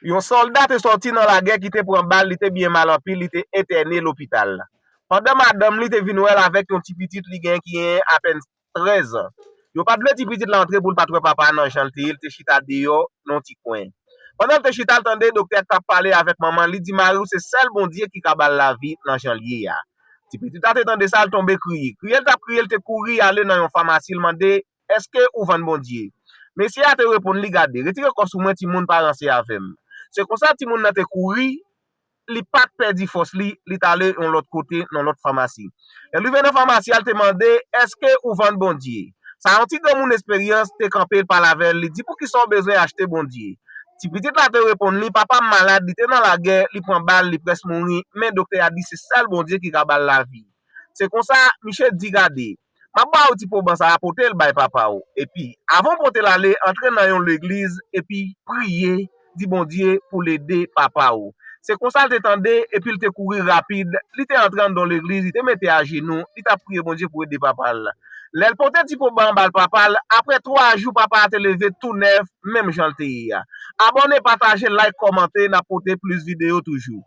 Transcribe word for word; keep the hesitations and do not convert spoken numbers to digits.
Yon sòlda te sòti nan lagè ki te pran bal, li te byen mal anpil, li te entène lopital. Pandan madanm li te vin wè l avèk yon ti pitit li gen ki gen apèn trèz an. Yo pa t vle ti pitit la antre pou l pa t wè papa nan jan l te ye, l te chita deyò nan yon ti kwen. Pandan l te chita, l tande doktè a k t ap pale avèk manman l, li di, "Mari w se sèl Bondye ki ka ba l lavi nan jan l ye a." Ti pitit la te tande sa, l tonbe kriye. Kriye l t ap kriye, l te kouri ale nan yon famasi, l mande, "Èske ou vann Bondye?" Mesye a te reponn li, "Gade, retire kò sou mwen, timoun, pa ranse avè m." Se konsa timoun nan te kouri, li pa t pèdi fòs li, li t ale yon lòt kote, nan lòt famasi. Lè l rive nan famasi a, l te mande, "Èske ou vann Bondye?" Sa yon ti granmoun esperyans te kanpe, l pale avè l, li di, "Poukisa w bezwen achte Bondye?" Ti pitit la te reponn li, "Papa m malad, li te nan lagè, li pran bal, li prèske mouri, men doktè a di se sèl Bondye ki ka ba l lavi." Se konsa, misye di, "Gade, m ap ba w ti poban sa a, pote l bay papa w. Epi, avan w pote l ale, antre nan yon legliz, epi priye, di Bondye pou l ede papa w." Se konsa l te tande, epi l te kouri rapid, li te antre anndan yon legliz, li te mete ajenou, li t ap priye Bondye pou ede papa l. Lè l pote ti poban an ba l papa l, apre twa jou, papa a te leve tou nèf, menm jan l te ye a. Abòne, pataje, like, kòmante, n ap pote plis videyo toujou.